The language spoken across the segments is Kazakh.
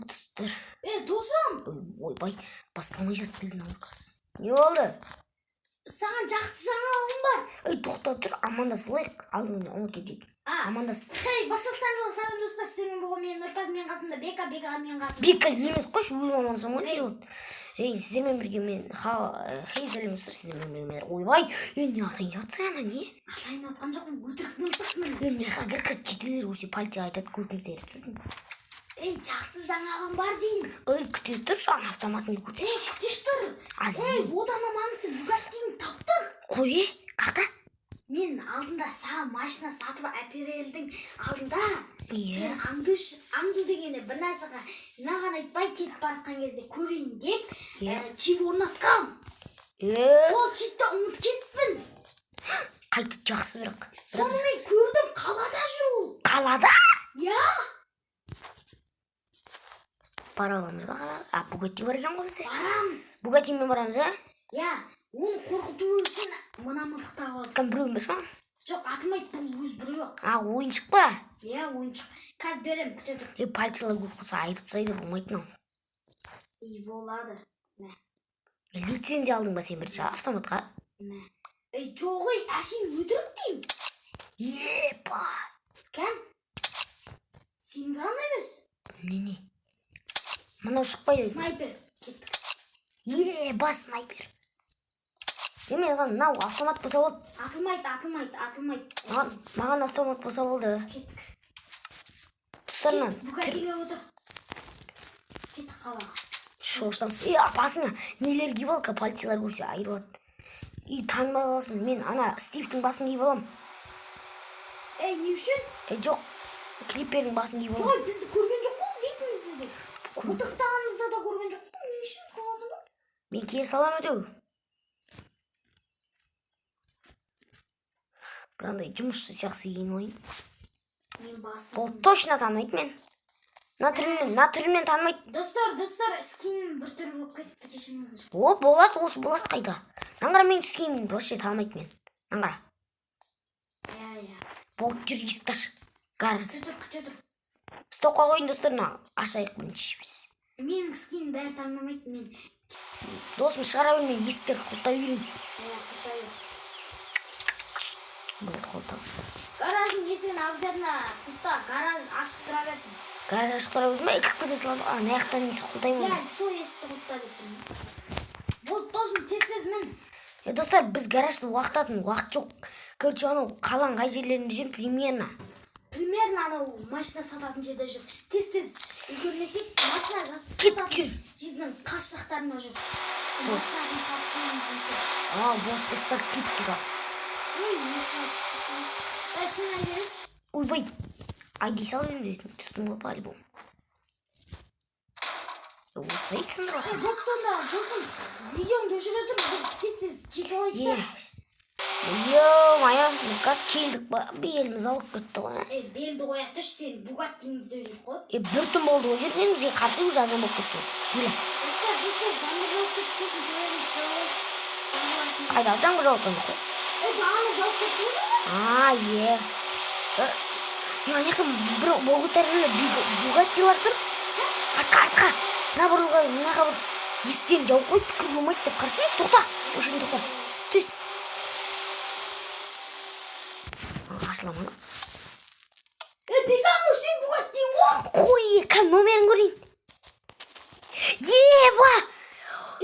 Достар. Е, досым. Ойбай, басталмай жатып келдің. Не болды? Саған жақсы жаңалығым бар. Ей, тоқта тұр, амандасылайық. Алдында ұмытып кетейік. Амандас. Хей, басшылықтан сәлем, достар, сіздермен бүгін мен, Нұртаз, мен қасымда Бека, Бека мен қасымда. Бека емес қойшы, өзім амандасам ғой. Ей, сіздермен бірге мен, хей, сәлем, достар, сіздермен бірге мен. Ойбай, ей, не атайын жатсың ана, не? Атайын атқан жоқпын, өтірік мылтық міне. Ей, мына жаққа кір, қазір жетелер көрсе, полиция айтады, көтімізді сосын. Ей, жақсы жаңалығым бар деймін. Ей, күте тұршы, ана автоматыңды көтер. Ей, күте тұр. А, Ей, одан да маңызды, Бугаттині таптық. Қой, е, қақта? Мен алдында саған машина сатып әперердің алдында Иә. сен аңдушы, аңду дегенде бір нәрсеге маған айтпай кетіп бара жатқан кезде көрейін деп Иә. Чип орнатқам. Е, Сол чипті ұмытып кетіппін. Қайтып жақсы бірақ. Соны мен көрдім, қалада жүр ол. Қалада? Иә. Бара аламыз ба қалаға? А, Бугатти бар екен ғой бізде. Барамыз. Бугаттимен барамыз, а? Иә, оны қорқыту үшін мына мылтық тағып алдық. Кім, біреу емес па? Жоқ, атылмайды, бұл өз біреу ақ. А, ойыншық па? Иә, ойыншық. Қазір беремін, күте тұр. Е, полициялар көріп қалса, айырып тастайды, болмайды мынау. И болады. Мә, Е, лицензия алдың ба сен бірінші автоматқа? Мә. Ей, жоқ, ей, әшейін өтірік деймін. Епа! Кән. Сен қандай өз? Не, не? Мынау шықпайды. Снайпер. Кеттік. Еба, снайпер. Е, маған мынау автомат болса болды. Атылмайды, атылмайды, атылмайды. Маған автомат болса болды. Кеттік. Достар, мына Бугаттиге отыр. Кеттік қалаға. Шошытамыз. Е, басыңа нелер киіп ал, полициялар көрсе, айырып алады. И танымай қаласың. Мен ана Стивтің басын киіп аламын. Ей, не үшін? Е, жоқ. Клипердің басын киіп Жоқ, аламын. ей, бізді көрген жоқ қой, бетімізді де. Мылтық ұстағанымызда да көрген жоқ қой. Не үшін қаласың ба? Мен кие саламын әйтеуір. Бір андай жұмысшы сияқты киініп алайын. Мен басым. Ол точно танымайды мен. Мына түрімнен танымайды. Достар, достар, скинім бір түрлі болып кетіпті, кешіріңіздер. О, болады, осы болады қайда. Мынаны қара, менің скинім вообще танымайды мен. Мынаны қара. Иә, иә. Болып жүр, есікті аш. Гараж. Күте тұр, күте тұр. Столға қойын, достар, мына ашайық бірінші біз. Менің скинім бәрі танымайды, мен. Досым, шығара бер, мен есіктерді құлыптай берейін. Иә, құлыптай бер. Болды, құлыптап. Гараждың есігін обязательно құлыпта, гараж ашық тұра берсін. Гараж ашық тұра берсін ба? Кіріп кете салады. А, мына жақтан есік құлыптаймын Иә, ғой. сол есікті құлыпта деп тұрмын. Болды, досым, тез тез мін. Е, достар, біз гаражды уақытатын уақыт жоқ. Короче, анау қаланың қай жерлерінде жүр примерно. Примерно анау машина сататын жерде жүр. Тез тез үлгермесек, машина Кет, сататын жүр. жердің қас жақтарында жүр. Машинасын сатып жіберуіміз мүмкін. А, болды, достар, кеттік ал. Ой, машина түсіп кетті. Ей, сен айдайшы. Ойбай, айдай сал енді өзің, түстің ғой по-любому. Отырсай, сындырып. Ей, болды онда, досым, видеоңды өшіре тұр, біз тез тез жетіп алайық Е, та. ё-моё, қазір келдік па, беліміз ауырып кетті ғой. Ей, белді қоя тұршы, сен Бугаттині іздеп жүр қой. Е, бір түн болды ғой жүргенімізге, қарсы уже азан болып кетті ғой. Өле, Достар, достар, жаңбыр жауып кетті, сосын төбемізді жауып алып. қайда жаңбыр жауып жатқан жоқ қой. Ей, бағана жауып кетті ғой жаңбыр. А, е. Е, ана жақта бір Бугаттилар, Бугаттилар тұр. Артқа, артқа. Мына бұрылға, мына жаққа бір есіктерін жауып қойып, кіруге болмайды деп қарасай, тоқта. Осы жерден тоқта. Түс. А, ашыла ма? Ей, Бека, анау сен Бугаттиң ғой. Қой, кән номерін көрейін. Еба!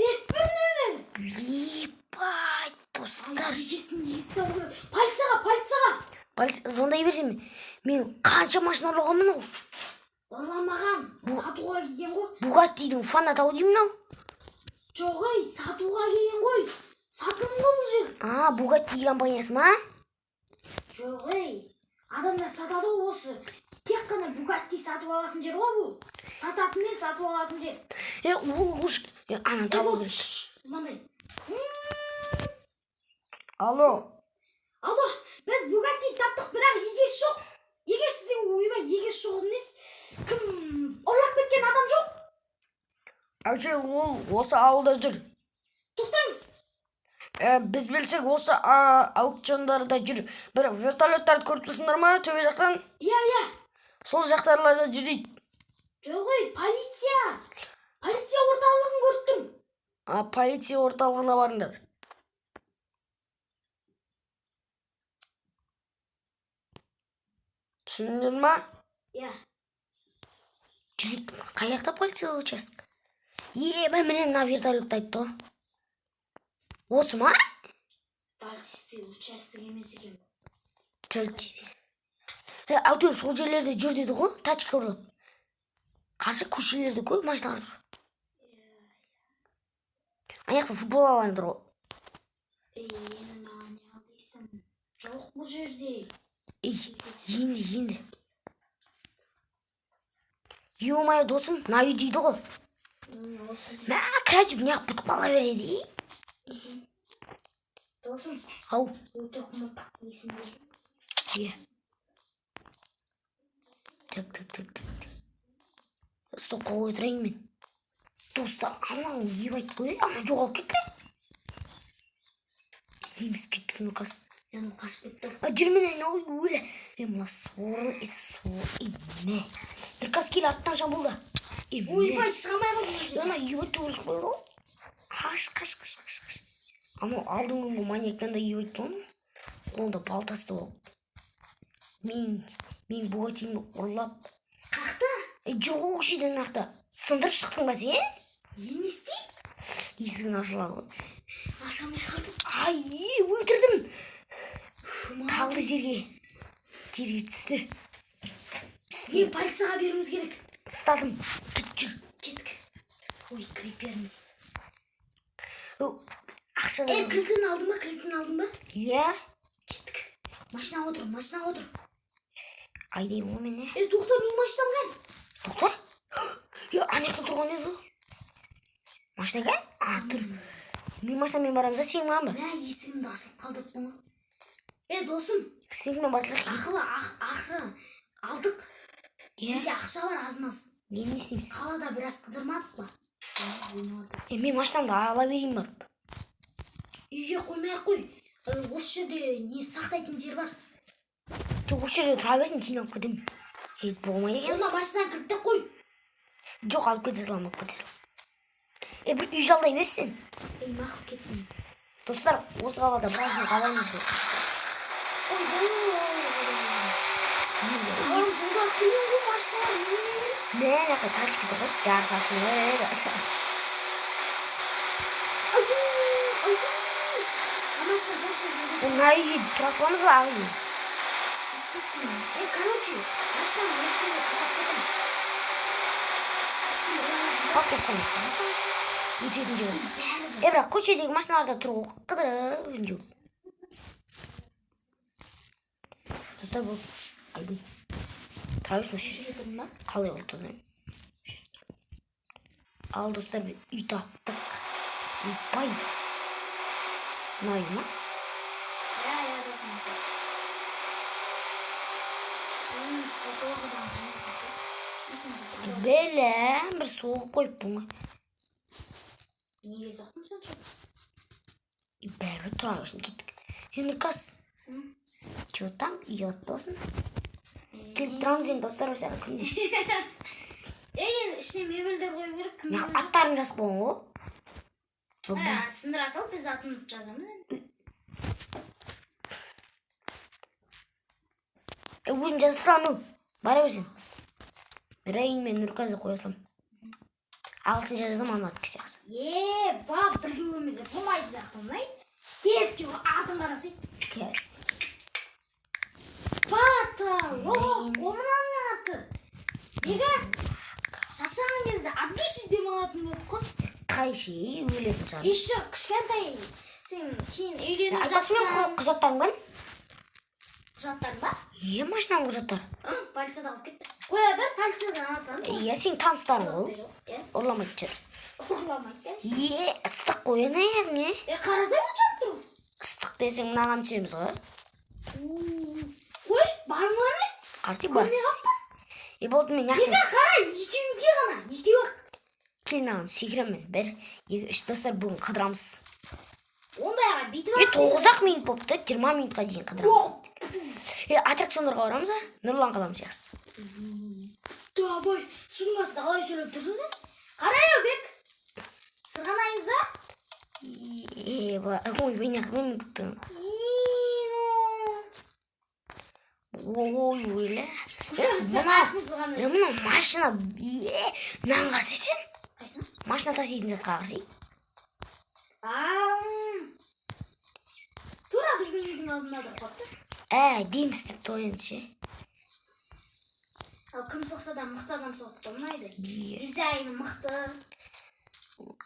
F1 нөмір. Ебать, достар. Егесін, егесін табу керек. Полицияға, полицияға. Полиция звондай берсем, мен қанша машина ұрлағанмын ғой. Ұрламаған, сатуға келген ғой. Бугаттидің фанаты ау деймін мынау. Жоқ, ей, сатуға келген ғой. Сатылым ғой бұл жер. А, Бугатти компаниясы ма? Жоқ, ей, адамдар сатады ғой осы. Тек қана Бугатти сатып алатын жер ғой бұл. Сататын мен сатып алатын жер. Е, ол уж ананы Ей, табу болды, керек. шш, звондай. Алло, Алло, біз Бугатти таптық, бірақ егесі жоқ. Егесі де, ойбай, егесі жоқ несі? Кім ұрлап кеткен адам жоқ? Әке, ол осы ауылда жүр. Тоқтаңыз. Ә, біз білсек, осы аукциондарда жүр. Бір вертолеттарды көріп тұрсыңдар ма төбе жақтан? Иә, иә. Сол жақтарларда жүр дейді. Жоқ, ей, полиция. Полиция орталығын көріп тұрмын. А, полиция орталығына барыңдар. Түсіндіңдер ма? Иә. Жүрек, қай жақта полиция участок? Е, міне, мына вертолетті айтты ғой. Осы ма? Полиция участок емес екен. Әйтеуір сол жерлерде жүр деді ғой, тачка ұрлап. Қарсы көшелерде көп машиналар тұр. Ана жақта футбол алаңы тұр ғой. Ей, енді маған не ал дейсің? Жоқ бұл жерде. Ей, енді, енді. Ё-моё, досым, мына үй дейді ғой. Осы. Мә, креатив неғып бітіп қала береді, ей? Досым, Ау, өтірік мылтық есімде. е. Так, так, так, так. Стопқа қоя тұрайын мен. Достар, анау ебать қой, ана жоғалып кетті. Іздейміз, кеттік, Нұрқас. Жаным қашып кетті. А, жүр мен анау өлі. Е, мына сорлы, е, сор, е, мә. Нұрқас, кел, аттан шабуылда. Е, мә. Ойбай, шыға алмай қалдым мына жерден. Ана ебать өліп қойды ғой. Қаш, қаш, қаш, қаш, қаш. Анау алдыңғы күнгі маньяктан да ебать ғой. Қолында балтасы да болып. Мен Бугаттимді ұрлап. Қақты. Е, жүр ғой осы жерден ақта. Сындырып шықтың ба сен? Не істеймін? Есігін ашылады ғой. Аша алмай қалдым. Ай, өлтірдім. Талды жерге. Жерге түсті. Е, полицияға беруіміз керек. Ұстадым. Кет, жүр. Кеттік. Ой, криперміз. О, ақша да Е, жоқ. кілтін алдың ба? Кілтін алдың ба? Иә. Кеттік. Машинаға отыр, машинаға отыр. Айдаймын ғой мен, е. Е, тоқта, менің машинам қайда? Тоқта. Е, ана жақта тұрған еді ғой. Машина кән? А, тұр. Мен машинамен барамыз да, сен маған ба? Мә, есігімді ашылып қалдырыппын ғой. Е, досым, Сенікімен басылайық. ақылы, ақыры алдық. Иә. Менде ақша бар аз-маз. Мен не істейміз? Қалада біраз қыдырмадық па? Ойнады. Е, мен машинамды ала берейін барып. Үйге қоймай ақ қой. Осы жерде не сақтайтын жер бар. Жоқ, осы жерде тұра берсін, кейін алып кетемін. Е, болмайды екен. Онда машинаны кілттеп қой. Жоқ, алып кете саламын, алып кете саламын. Е, бір үй жалдай берші сен. Ей, мақұл, кеттім. Достар, осы қалада біраз күн қаламыз. Ойбай. Қалың жолдар қиын ғой машина. Мә, ана жақта тачка тұр ғой, жарысасың ғой. Аю, аю. А машина точно жолда. Мына үйге тұра саламыз ба, ақ үйге? Кеттім. Е, короче, машинаны осы жерге қадап кетемін. Ешкім ұрламайтын Алып кетіп қалмас. Өтетін жер. бәрібір. Е, бірақ көшедегі машиналарда тұр ғой, қыдырып өзінше. Достар, бұл айбай. Тұра берсін осы жерде. Жүре тұрдың ба? Қалай ұлтаны? Ал, достар, біз үй таптық. Ойбай. Мына үй ма? Иә, иә, досым. Оның потологыдан есімде. Бәлем, бір соғып қойыппын ғой. Неге соқтың сонша? Үй, бәрібір тұра берсін, кеттік. Е, Нұрқас, че там, ұят болсын. Келіп тұрамыз енді, достар, осы жаққа күнде. Е, енді ішіне мебельдер қою керек. Кім Мына аттарын жазып қойған ғой. Бұл Ә, сындыра сал, біз атымызды жазамыз енді. Е, өзім жаза саламын, ау. Бара берсін. Рейн мен Нұрқазды қоя саламын. Ағылшынша жазамын, ана атты сияқты. Е, бап, бірге өлмесе болмайды сияқты, ұнай. Тез кел, атын қарасай. Кәс. Потолок, қой мынаның аты. Бека, шаршаған кезде от души демалатын болдық қой. Қайшы, өлетін шығар. Еще кішкентай сен кейін үйреніп Айтпақшы, мен жатсаң. құжаттарым бар. Құжаттарың ба? Е, машинаның құжаттары. Полицияда алып кетті. Қоя бер, полициядан ала саламын. Иә, сенің таныстарың ғой. Иә, Ұрламайтын шығар. ұрламайды. Е, ыстық қой ана аяғың, е. Е, қарасай, от жанып тұр. Ыстық десең, мынаған түсеміз ғой. Қойшы, бар ма не? Қарсы бас. Көрмей қалып па? Е, болды, мен Бека, яқта қара, екеумізге ғана, екеу ақ. кел, мынаған секіремін мен. Бір, екі, үш, достар, бүгін қыдырамыз. Ондайға бүйтіп Е, 9-ақ минут болыпты, 20 минутқа дейін қыдырамыз. О, Е, аттракциондарға барамыз, а? Нұрлан қаламыз жақсы. Давай, судың астында қалай сөйлеп тұрсың сен? Қарай, Бек. Сырғанаймыз а? Еба, ой, мен мен күттім. Ино. Ой, ой, Сен мына артын сырғанаймыз. мына машина, е, мынаны қарасай сен. Қайсың? Машина таситын затқа қарасай. Ам. Тура біздің үйдің алдында тұрып қалыпты. Ә, дейміз істеп тұр енді ше. Ал кім соқса да, мықты адам соқты ұнайды. Е, Дизайны мықты.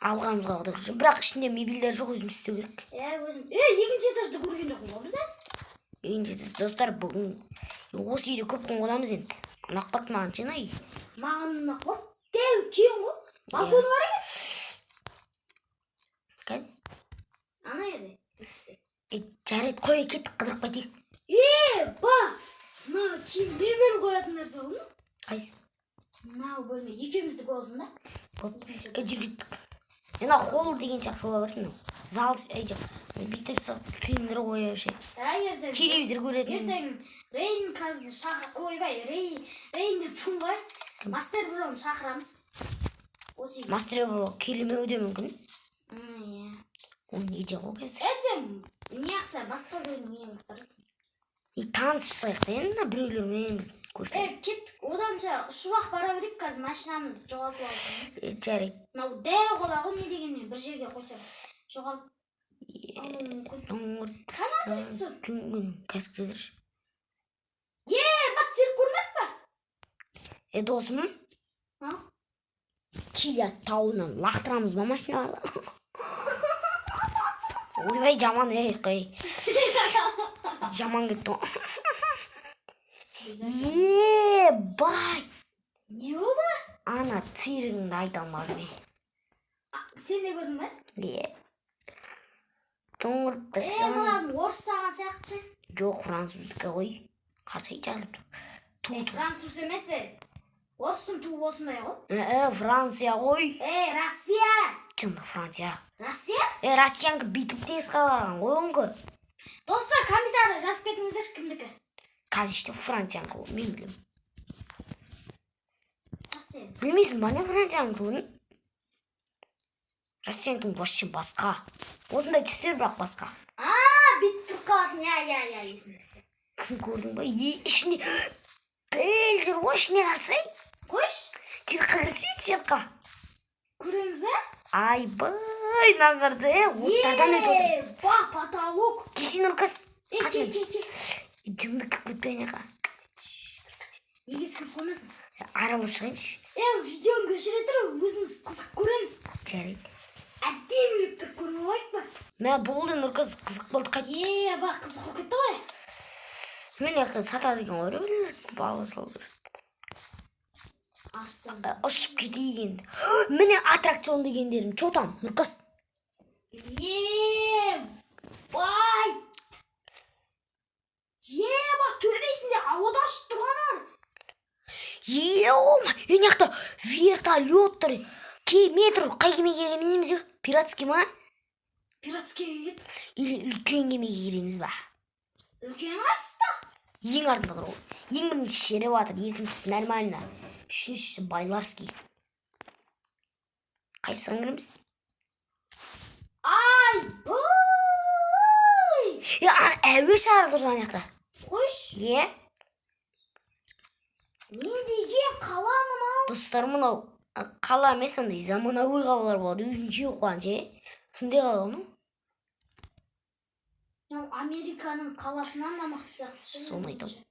алғанымызға құдай күшті. Бірақ ішінде мебельдер жоқ, өзіміз істеу керек. Е, өзім. Е, екінші этажды көрген жоқпын ғой біз, ә? Енді, достар, бүгін осы үйде көп күн қонамыз енді. Ұнап қалды маған ше үй. Маған ұнап қалды. Дәу кең ғой. Балконы бар екен. Кән? Ана жерде. Есікте. Е, жарайды, қой, кеттік, қыдырып қайтайық. Е, ба! Мына киім мебель қоятын нәрсе ғой мынау. Қайсы? Мынау бөлме екеуміздікі болсын да. Болды. Екінші. Е, жүр, кеттік. Мына холл деген сияқты бола берсін мынау. Зал, ей, жоқ. Бүйтіп салып, фильмдер қоя ше. Да, ертең. Телевизор көретін. Ертең Рейн қазды шақыр. Ойбай, Рейн, Рейн деппін ғой. Мастер Броны шақырамыз. Осы үйге. Мастер Бро келмеуі де мүмкін. Иә. Ол неде ғой қазір? Е, сен не ақса басқа біреудің үйіне барасың. И танысып шығайық та енді мына біреулермен біз Е, көрсек. кеттік. Оданша ұшып ақ бара берейік, қазір машинамыз жоғалтып алып. Е, жарайды. Мынау дәу қала ғой, не дегенмен бір жерге қойсам жоғалтып алуы мүмкін. Доңғыртыстан күн кәсіпкерлер. Е, ба, цирк көрмедік па? Е, досым, А? Чили тауынан лақтырамыз ба машиналарды? Ойбай, жаман, ей, қой. Жаман кетті ғой. Ебай! Не болды? Ана циргіңді айта алмадым мен. А, сен де көрдің ба? Е. Е, Доңғыртыстан. мынаның орыс саған сияқты ше. Жоқ, француздікі ғой. Қарасай, жазылып тұр. Ту Е, тұр. француз емес, е. Орыстың туы осындай ғой. Е, Франция ғой. Е, Россия! Шындық Франция. Россия? Е, Россиянікі бүйтіп тез қалаған ғой оңғы. Достар, комментарий жазып кетіңіздерші, кімдікі? Конечно, Франциянікі ғой, мен білемін. Россия. Білмейсің ба не Францияның туын? Россияның туы вообще басқа. Осындай түстер, бірақ басқа. А, бүйтіп тұрып қалатын, иә, иә, иә, есіме түсті. Кім, көрдің ба? Е, ішіне піл жүр ғой, ішіне қарасай. Қойшы, Циркқа кірсей, циркқа. көреміз, а? Айбай, мынаны қарасай, е, оттардан өтіп отыр. Е, ба, потолок. Келсей, Нұркас. Е, кел, Қасына. кел, кел. Жынды кіріп кетпей ана жаққа. Неге секіріп қоймасын? Аралап шығайыншы. Е, видеоны өшіре тұр, өзіміз қызық көреміз. Жарайды. Әдемілеп тұрып көрмей қояйық па? Мә, болды, Нұркас, қызық болды, қайт. Е, ба, қызық болып кетті ғой. Мына жақта сатады екен ғой біреулер. Бала салып жүр. Арыстан. Ә, ұшып кетейік енді. Міне, аттракцион дегендерім. Че там, Нұркас? Е, бай. Е, ба, төбесінде ауада ұшып тұрған. Е, мына жақта вертолет тұр. Кеме тұр. Қай кемеге мінеміз? Пиратский ма? Пиратский кет. Или үлкен кемеге кіреміз ба? Үлкен қайсысы? Ең артында тұр ғой. Ең бірінші шіріп жатыр, екіншісі нормально, үшіншісі байларский. Қайсысына кіреміз? Ай, бай. Е, ана әуе шары тұр ана жақта. Қойшы. Е, Не деген қала мынау? Достар, мынау қала емес, андай заманауи қалалар болады өзінше қуаныш, е, сондай қала ғой мынау. Мынау Американың қаласынан да мықты сияқты ше. Соны айтамын.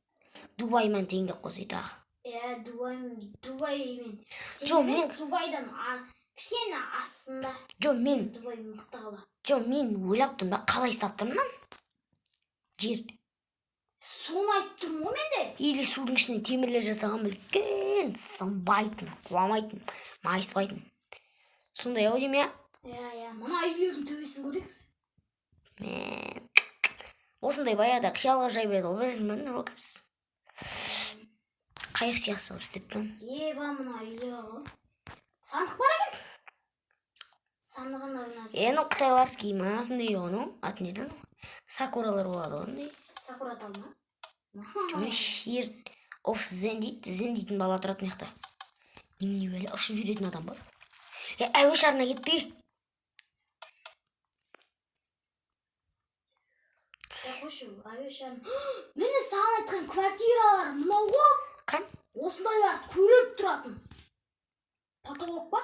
Дубаймен теңдеп қойсай тағы. Иә, Дубай, Дубаймен. Жоқ, Емес, Дубайдан кішкене астында. Жоқ, мен Дубай мықты қала. Жоқ, мен ойлап тұрмын да, қалай ұстап тұрмын мынаны жер? Соны айтып тұрмын ғой мен де. Или судың ішіне темірлер жасаған, үлкен, сынбайтын, құламайтын, майыспайтын, сондай ау деймін, иә. Иә, мына үйлердің төбесін көрейікші. Мә, осындай баяғыда қиял ғажайып еді ғой, білесің ба, Нұркас? Қайық сияқты қылып істепті. Е, ба, мына үйлер ғой. Сандық бар екен. Сандығында бір нәрсе. Е, анау қытайларский ма, сондай ғой анау, аты не еді анау, сакуралар болады ғой андай. Сакура тал ма? Heart of Zen дейді, Зен дейтін бала тұрады мына жақта. Немене, бәле, ұшып жүретін адам ба? Е, әуе шарына кетті. Е, қойшы, әуе шарын. Міне, саған айтқан квартиралар мынау ғой. Кән. Осындайлар көріп тұратын. Потолок па?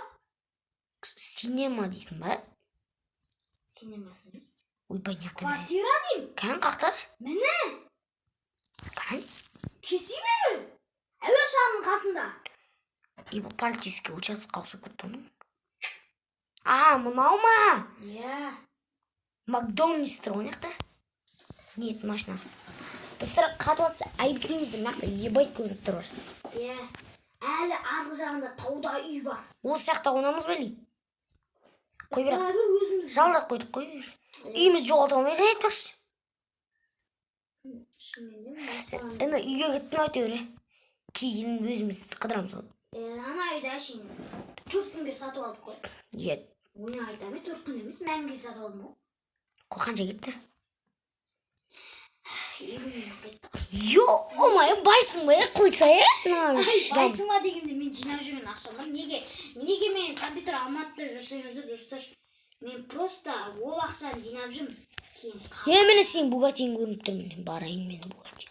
Синема дейтін ба? Синемасы емес. Ойбай, не? Квартира деймін. Кән, қақта? Міне. Кән. Кесе бері. Әуе шарының қасында. И бұл полицейский участокқа ұқсап кетті оның. А, мынау ма? Иә. Макдональдс тұр ғой мына жақта. Нет, машинасы. Достар, қатып жатса, айыптеңіздер, мына жақта ебать көп заттар бар. Иә. Әлі арғы жағында тауда үй бар. Осы жақта қонамыз ба, или? Қой, бірақ. Бәрібір өзіміз. Жалдап қойдық қой. Үйіміз жоғалтып алмайық, айтпақшы. Шынымен де машинаны. Эме, үйге кеттім әйтеуір. Кейін өзіміз қыдырамыз ғой. Е, ана үйді әшейін 4 күнге сатып алдық қой. Иә. Оны айтамын, 4 күн емес, мәңгіге сатып алдым ғой. Қой, қанша кетті? 50 миллион кетті. Ё-моё, байсың ба, е, қойса, е? Мынаны Байсың ба дегенде, мен жинап жүрген ақшам бар. Неге мен компьютер алмады деп жүрсеңіздер, достар, мен просто ол ақшаны жинап жүрмін. Кейін Е, міне, сенің Бугаттиң көрініп тұр, міне. Барайын мен Бугатти.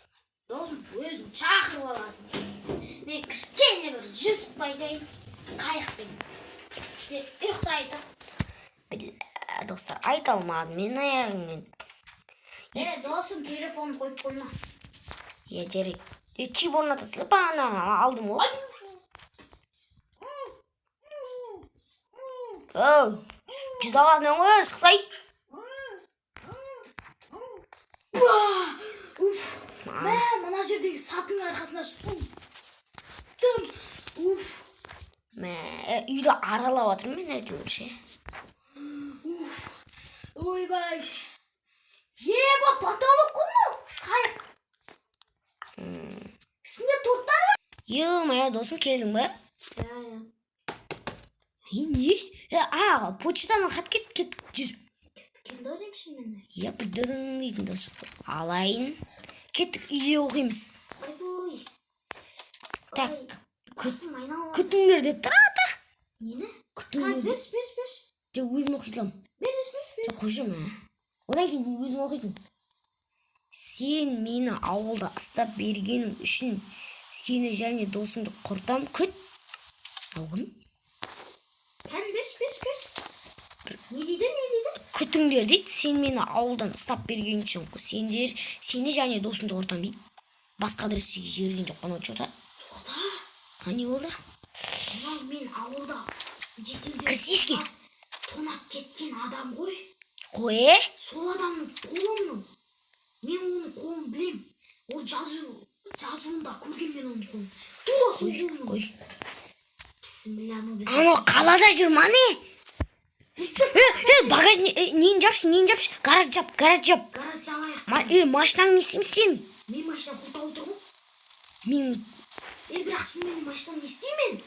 Досым, өзің шақырып аласың. Мен кішкене бір жүзіп қайтайын қайықпен. Сен ұйықтай тұр. Бля, достар, айта алмадым мен аяғыңмен. Е, досым, телефон қойып қойма. Иә, жарайды. Е, чип орната салып, ана алдым ғой. Оу, жүз алатын ғой, шықсай. Уф. Мә, мына жердегі сапның арқасына тым. Уф. Мә, үйді аралап жатырмын мен әйтеуір ше. Ойбай. Еба, потолок қой мынау. Қайық. Ішінде торттар бар. Ё-моё, досым, келдің ба? Иә, иә. Е, не? Е, а, почтадан хат кет, кет, жүр. Келді ау деймін шынымен де. Иә, бір дың дейтін дауыс шықты. Алайын. Кеттік, үйде оқимыз. Ойбой. Так, Көзім айналып. Күтіңдер деп тұр ата. Нені? Күтіңдер. Қазір берші, берші, берші. Жоқ, өзім оқи саламын. Берші, берші. Жоқ, қойшы, мә. Одан кейін өзің оқитын. Сен мені ауылда ұстап бергенің үшін сені және досыңды құртам, күт. Мынау кім? Кән, берші, берші, берші. Не дейді, не дейді? Күтіңдер дейді. Сен мені ауылдан ұстап берген үшін сендер сені және досыңды құртам дейді. Басқа адреске жіберген жоқ анау че-то. Тоқта. А, не болды? Мынау мен ауылда жетелдеп Кірсей ішке. Тонап кеткен адам ғой. Қой, е? Сол адамның қолы мынау. Мен оның қолын білем. Ол жазу жазуында көрген мен оның қолын. Тура сол Қой, қолын. қой. Бісміллә, анау біз. Анау қалада жүр ма, не? Бізді Е, е, багажник, е, нені жапшы, нені жапшы? Гараж жап, гараж жап. Гараж жабайық. Е, машинаңды не істейміз сен? Мен машина құлыптаулы тұр ғой. Мен Е, бірақ шынымен де машинаны не істеймін мен?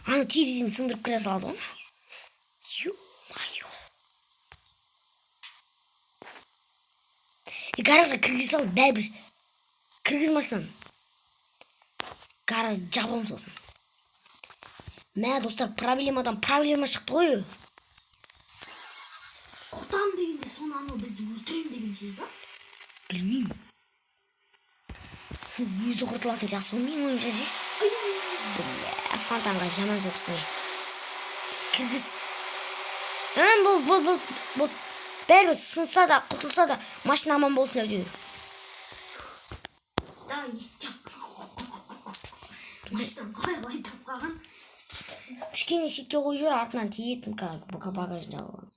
Ана терезені сындырып кіре салды ғой. Ё-моё. Е, гаражға кіргізе сал, бәрібір. Кіргіз машинаны. Гараж жабамын сосын. Мә, достар, проблемадан проблема шықты ғой. Құртам дегенде, соны анау бізді өлтірем деген сөз ба? Білмеймін. Өзі құртылатын сияқты ғой, менің ойымша ше. Бля, фонтанға жаман соғысты. Кіргіз. Бол, бол, бол, бол. Бәрібір сынса да, құтылса да, машина аман болсын әйтеуір. Давай, есік жап. Машинам қалай қалай тұрып қалған. Кішкене шетке қойып жібер, артынан тиетін багажда жабылған.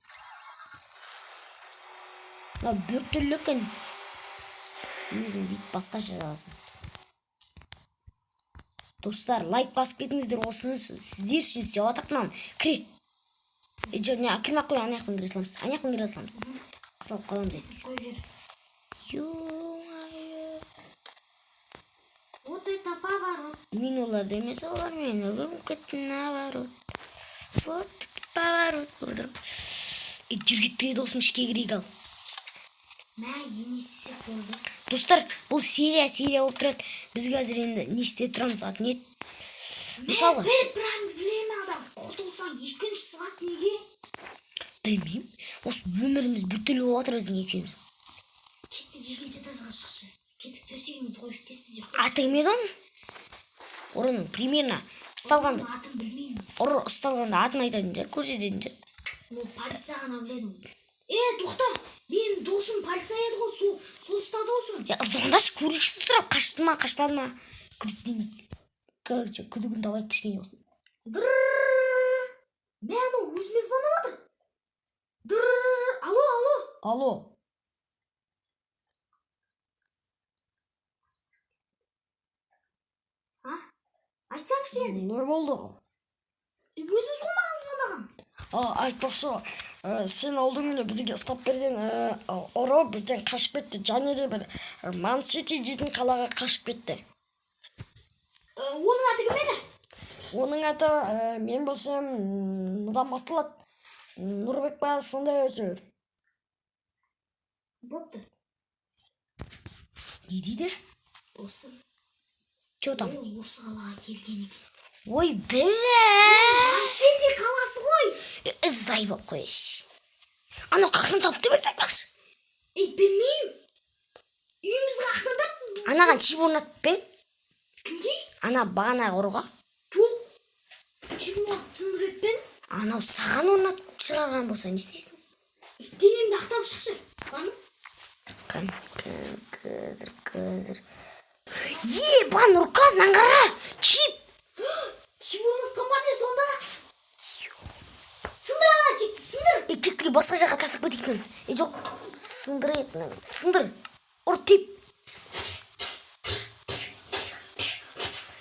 Мынау біртүрлі екен. Өзің бүйтіп басқаша жазасың. Достар, лайк басып кетіңіздер, осы сіздер үшін істеп жатырмық мынаны. Кіре. Е, жоқ, не, кірмей ақ қой, ана жақпен кіре саламыз. Ана жақпен кіре саламыз. Қысылып қаламыз. Қойып жібер. Ё-моё. Вот это поворот. Мен оларды емес, олар мені көміп кетті наоборот. Вот тут поворот болды. Е, жүр, кеттік, досым, ішке кірейік ал. Мә, не істесек болды? Достар, бұл серия серия болып тұрады. Біз қазір енді не істеп тұрамыз, аты не еді? Мысалға, Бір проблемадан құтылсаң, екінші сағат неге? Білмеймін, осы өміріміз біртүрлі болып жатыр біздің екеуміз. Кеттік, екінші этажға шықшы. Кеттік, төсегімізді қойып, тез тез ұйықтайық. Аты кім еді оның? Ұрының примерно ұсталғанда. Оның атын білмеймін. Ұры ұсталғанда атын айтатын шығар, көрсететін шығар. Ол полиция ғана біледі оны. Е, тоқта, менің досым полиция еді ғой, сол ұстады ғой соны. Я, звондашы, көрейікші, сұрап, қашты ма, қашпады ма. Күдіктенейік. Короче, күдігін табайық кішкене болсын. Дырррррр. Мә, анау өзіме звондап жатыр. Дырррррр. Алло, алло. Алло. А, айтсаңшы енді. Не болды? Өзіңіз ғой маған звондаған. А, айтпақшы, сен алдыңғы күні бізге ұстап берген ұры бізден қашып кетті және де бір Ман Сити дейтін қалаға қашып кетті. Оның аты кім еді? Оның аты, мен білсем, Н-дан басталады, Нұрбек па, сондай әйтеуір. Бопты. Не дейді? Осы. Че там? Ол осы қалаға келген екен. Ой, бля. Сити қаласы ғой. Іздай болып қояйыншы. Анау қақтан тауып емес, айтпақшы. Ей, білмеймін. Үйімізге қаяқтан тапты? Анаған чип орнатып па ең? Кімге? Ана бағанағы ұрыға. Жоқ. Чип жынды пен. Анау саған орнатып шығарған болса, не істейсің? Денемді ақтап шықшы. Бар ма? Кән, кән, қазір, қазір. Е, ба, Нұрқаз, мынаны қара! Чип! Чип орнатқан ба не сонда? Сындыр ана чипті, сындыр. Е, кеттік, басқа жаққа тастап кетейік мынаны. Е, жоқ, сындырайық мынаны, сындыр. Ұр, теп.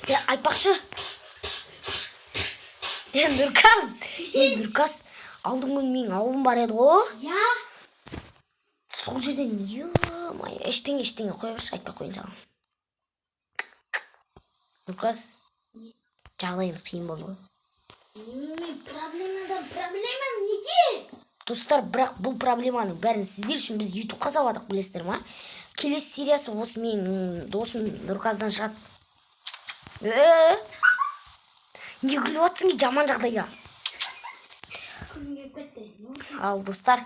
Е, айтпақшы. Е, Нұрқаз, е, Нұрқаз, алдыңғы күні менің ауылым бар еді ғой. Я. Сол жерден, ё-моё, ештеңе, ештеңе, қоя берші, айтпай ақ қояйын саған. Нұрқаз, жағдайымыз қиын болды ғой. Немене, проблемадан проблема неге? Достар, бірақ бұл проблеманың бәрін сіздер үшін біз ютубқа салып білесіздер ма? Келесі сериясы осы менің досым Нұрқаздан шығады. Е, не күліп жатсың, жаман жағдайға? Күлкім келіп кетті. Ал, достар,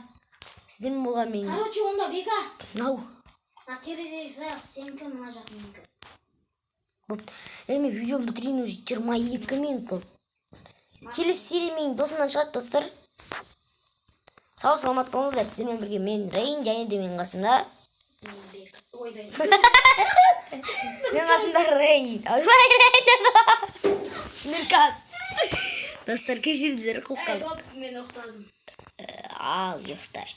сіздермен болған мен Короче, онда, Бека, мынау. Мына терезеге салайық, сенікі мына жақ, менікі. Бопты. Е, мен видеоны бітірейін, уже 22 минут болды. Келесі серия менің досымнан шығады, достар. Сау саламат болыңыздар. Сіздермен бірге мен, Рейн, және де менің қасымда Мен Бека. Ойбай. Менің қасымда Рейн, ойбай, Рейн, Нұрқаз. Достар, кешіріңіздер, қуып Ей, қалдық. болды, мен ұйықтадым. Ал, ұйықтай.